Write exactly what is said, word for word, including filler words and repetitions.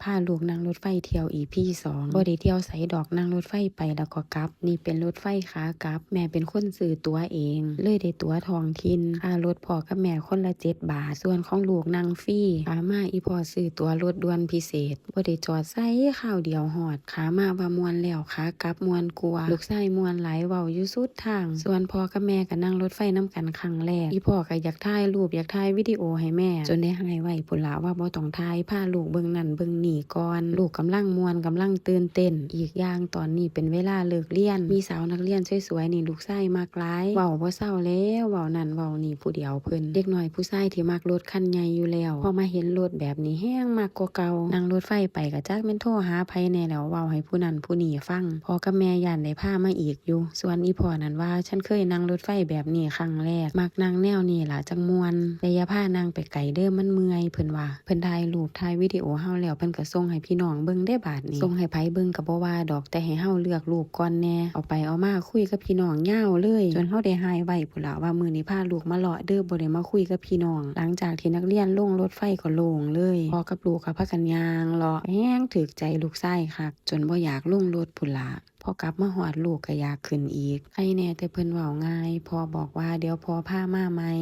พาลูกนั่งรถไฟเที่ยว อีพี สอง บ่ได้เที่ยวไสดอก นั่งรถไฟไปแล้วก็กลับ นี่เป็นรถไฟขากลับ แม่เป็นคนซื้อตั๋วเอง เลยได้ตั๋วท้องถิ่น ค่ารถพ่อกับแม่คนละเจ็ดบาท ส่วนของลูกนั่งฟรี ขามาอีพ่อซื้อตั๋วรถด่วนพิเศษ บ่ได้จอดไส คาวเดียวฮอด ขามาว่าม่วนแล้ว ขากลับม่วนกว่า ลูกชายม่วนหลาย เว้าอยู่สุดทาง ส่วนพ่อกับแม่ก็นั่งรถไฟนำกันครั้งแรก อีพ่อก็อยากถ่ายรูป อยากถ่ายวิดีโอให้แม่ จนได้ฮ้ายไว้พุ้นล่ะว่าบ่ต้องถ่าย พาลูกเบิ่งนั่นเบิ่งนี่ก่อน ลูกกำลังม่วน กำลังตื่นเต้น อีกอย่างตอนนี้เป็นเวลาเลิกเรียน มีสาวนักเรียนสวยๆนี่ลูกชายมักหลาย เว้าบ่เซาแล้ว เว้านั่นเว้านี่ผู้เดียวเพิ่น เด็กน้อยผู้ชายที่มักรถคันใหญ่อยู่แล้ว พอมาเห็นรถแบบนี้แฮ่งมักกว่าเก่า นั่งรถไฟไปก็จักแม่นโทรหาไผแหน่แล้ว เว้าให้ผู้นั้นผู้นี้ฟัง พ่อกับแม่ย้านได้พามาอีกอยู่ ส่วนอีพ่อนั่นว่า ฉันเคยนั่งรถไฟแบบนี้ครั้งแรก มักนั่งแนวนี้ล่ะจั่งม่วน แต่อย่าพานั่งไปไกลเด้อ มันเมื่อย เพิ่นว่า เพิ่นถ่ายรูปถ่ายวิดีโอเฮาแล้ว เพิ่นก็ส่งให้พี่น้องเบิ่งเด้บาดนี้ ส่งให้ไผเบิ่งก็บ่ว่าดอก แต่ให้เฮาเลือกรูปก่อนแหน่ เอาไปเอามาคุยกับพี่น้องยาวเลย จนเฮาได้ฮ้ายไว้พุ้นล่ะว่ามื้อนี้พาลูกมาเลาะเด้อ บ่ได้มาคุยกับพี่น้อง หลังจากที่นักเรียนลงรถไฟก็โล่งเลย พ่อกับลูกก็พากันย่างเลาะ แฮ่งถูกใจลูกชายคัก จนบ่อยากลงรถพุ้นล่ะ พอกลับมาฮอดลูกก็อยากขึ้นอีก ใครแหน่แต่เพิ่นเว้าง่าย พ่อบอกว่าเดี๋ยวพ่อพามาใหม่